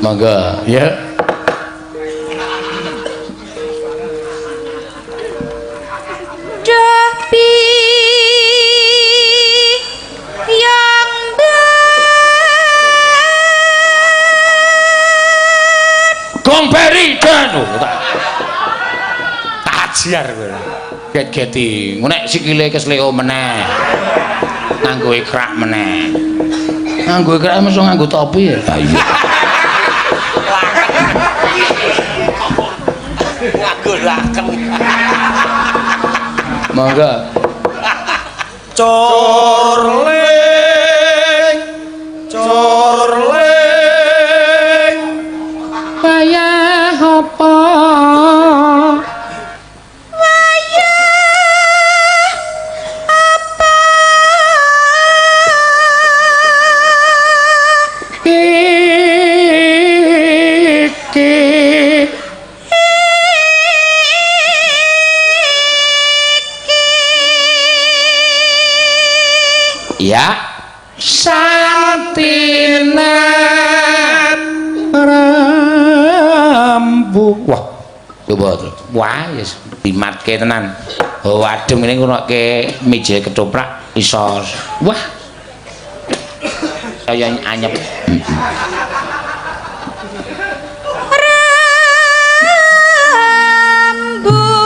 Monggo, ya. Duh yang Gong Peri dan oh, tak ajar kowe. Get-geti. Engko nek sikile kesleo meneh. Nganggo ikrak meneh. Nganggo ikrak mesti nganggo topi ya. Ha iya. Nganggo laken. Monggo. Corling, corling. Wayah apa? Wayah apa? Iki ya Santina rambu. Wah, coba terus. Wah, yes, dimatke tenan. Oh, adem ngene ngonoke mije ketoprak iso. Wah. Saya anyep. Rambu lan bos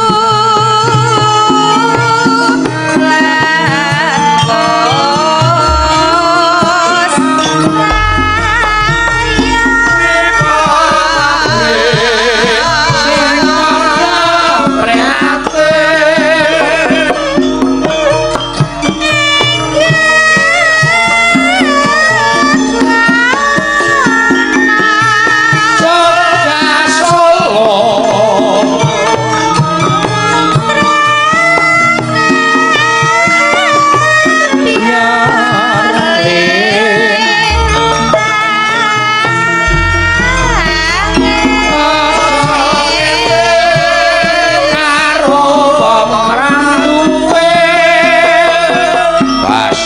Pas.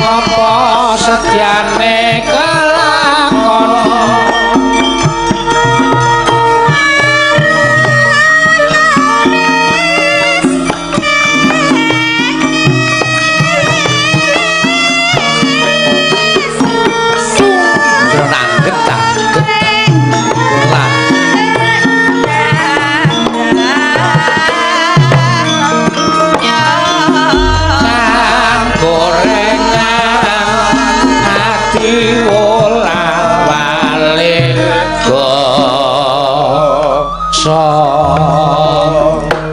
Apa setyane kelakon? Tangget tangget lah. Gorengan ati wola-wali gosong.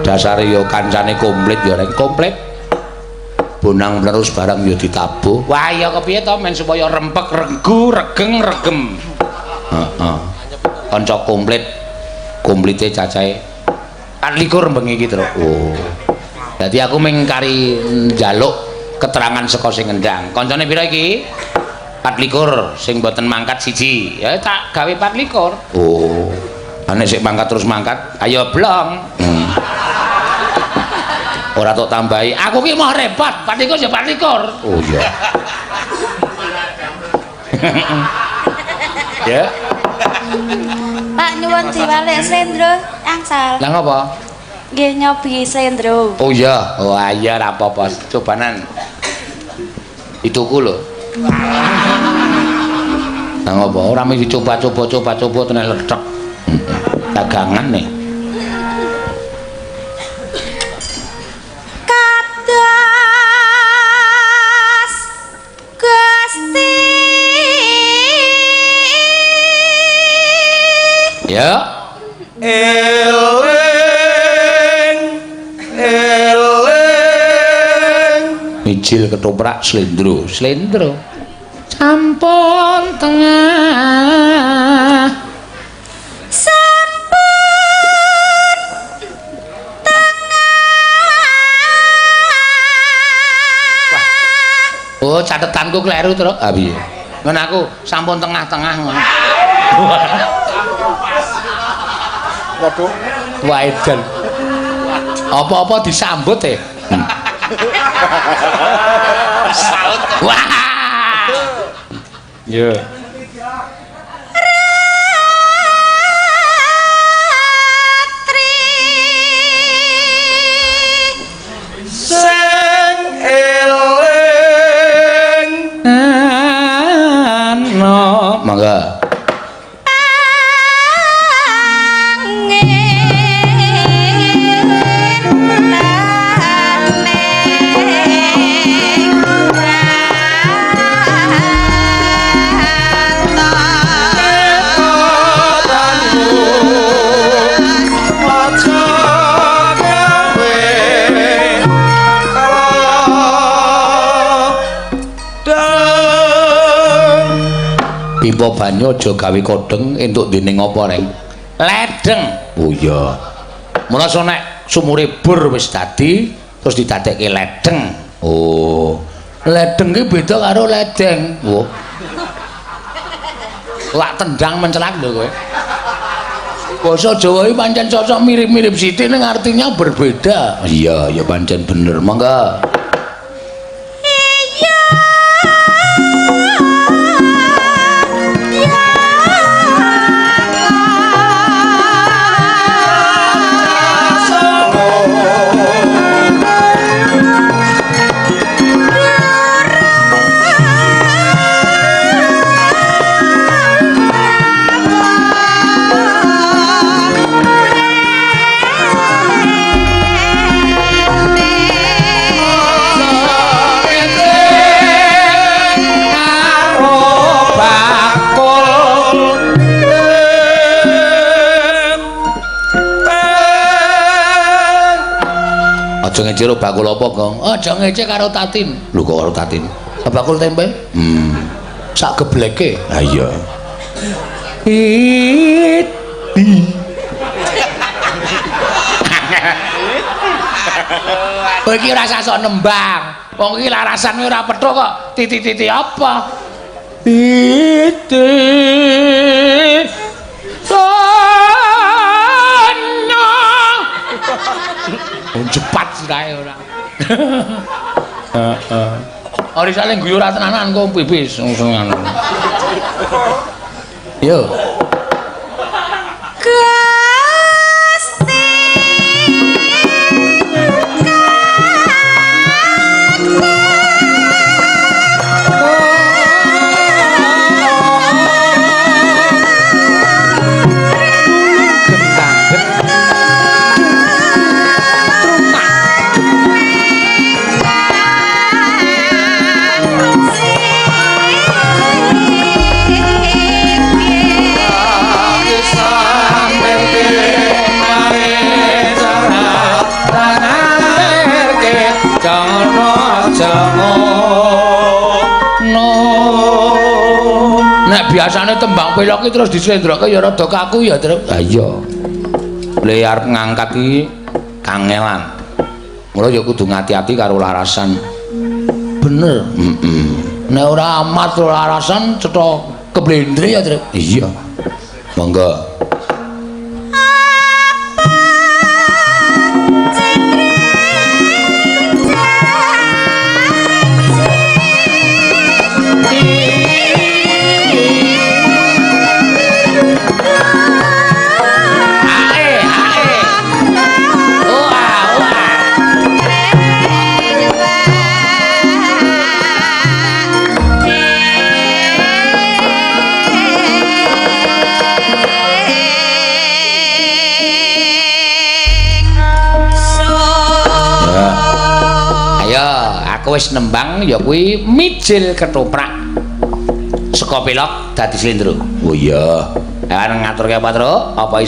Dasare yo kancane komplit yo rek komplit. Bonang terus barang yo ditabuh. Wah ya kepiye to men supaya rempek regu regeng regem. Heeh. Kanca komplit. Komplite cacahe 24 bengi iki, Truk. Oh. Dadi aku mung kari njaluk keterangan saka sing ngendang. Kancane pira iki? 24 sing mboten mangkat siji. Ya tak gawe 24. Oh. Lah nek sik mangkat terus mangkat, ayo blong. Ora tok tambahi. Aku ki mau repot, 24 ya 24. Oh iya. Ya. Pak nyuwun diwalek slendro angsal. Lah ngopo? Nggih nyobi slendro. Oh iya, wah iya ora apa-apa. Cobanan. Dituku lho. Lah ngopo? Ora mung dicoba-coba coba-coba tenan lethek. Dagangan nih. Kados Gusti. Ya. Eling, eling. Mijil ketoprak slendro, slendro. Sampun tengah. Sampun Oh, catetanku kleru, Truk. Ah piye? Ngono aku sampun tengah-tengah ngono. Waduh. Wah, edan. Apa-apa disambut e. Saut. Wah. Yo. Ratri. Sing eling Ano, mangga. Angin taning aja gawe kadang. Pipa banyu aja gawe kodheng entuk dening apa, Reng? Ledeng. Oh iya. Mula so nek sumure bur wis dadi terus didadekke ledeng. Oh. Ledeng ki beda karo ledeng. Oh. Lak tendang mencelak lho kowe. Basa Jawa iki pancen cocok mirip-mirip sithik ning artinya berbeda. Iya, ya pancen bener. Mangga. Iya. Karo bakul tempe. Aja ngece ro bakul apa, Gong? Aja ngece karo Tatin. Lho kok karo Tatin? Bakul tempe? Hmm. Sak gebleke. Ha iya. Iti. Kowe iki ora usah sok nembang. Wong iki larasan ora pethuk kok. Titi-titi apa? Titi. Sono. Jepat sirahe ora. Heeh. Ora saling guyu ora tenanan kok pipis senengan. Yo. Gusti. Gentangget. Nek biasane tembang pelok ki terus dislendroke ya rada kaku ya, Truk. Ha iya. Le arep ngangkat iki kangelan. Mula ya kudu ngati-ati karo larasan. Bener. Heeh. Nek ora amat larasan cetha keblendre ya, Truk. Iya. Monggo. Ae, ae. Oa, oa. Ya. Ayo, aku wis nembang ya kuwi mijil ketoprak. Saka pelok dadi slendro. Oh iya. Ayo ngaturke apa, Truk? Apa